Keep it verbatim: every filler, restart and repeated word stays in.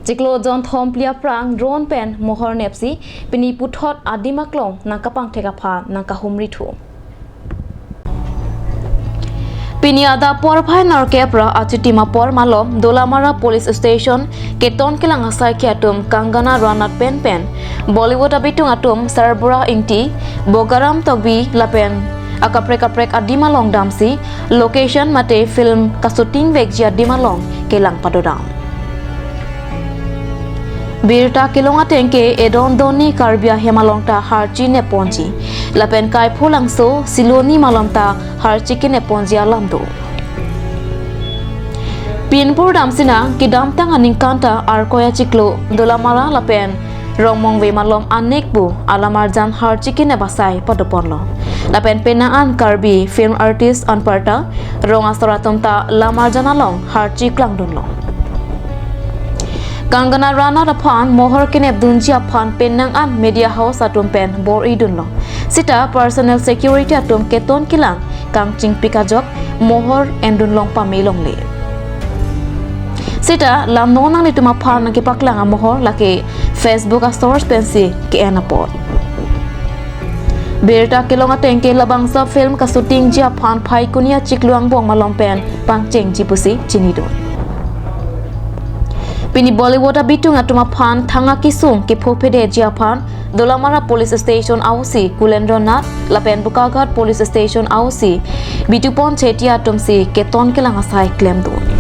Chiklo jonthom phli aphrang drone pen mohor nepsi pini puthot adim aklong nangkapangthek aphan nangkahumri thu. Pini adap porphai nerkep ra achitim apor malom Dolamara Police Station keton kelang asaikhi atum Kangana Ranaut penpen Bollywood abitung atum Sarbura Ingti, Bogaram Tokbi lapen akaprek kaprek adim along damsi location mate film kashooting vekji adim along kelang padodam. Birta kelong ateng ke edon donni Karbi ahem along ta harchi nepponji. Lapen Kaipholangso, Siloni malom ta harchi kenepponji alam do. Pinpur damsi nang kedamtang aningkan ta Arkoi achiklo Dolamara lapen Rongmongve malom anekpu alamarjan harchi kenep asai padoponlo. Lapen penang an Karbi film artist anparta rong asor atum ta lamarjan along harchi klangdunlo. Kangana Ranaut aphan mohor kenepdunji aphan penang an media house atum pen bor-idunlo. Sita personal security atum keton kelang kangchingpik ajok mohor endunlong pame longle. Sita lam non nanglitum aphan nangkepaklang amohor lake Facebook a-source pensi ke-en apot. Birta kelong ateng ke labangso film kashootingji aphan Phaikuni achiklo angbong malom pen pangchengji pusi chinidun. Pini Bollywood abitung atum aphan thang akesung kephophedetji aphan Dolamara Police Station a-O C Kulendra Nath lapen Bokaghat Police Station a-O C Bitupon Chetia atumsi keton kelang asai klemdun.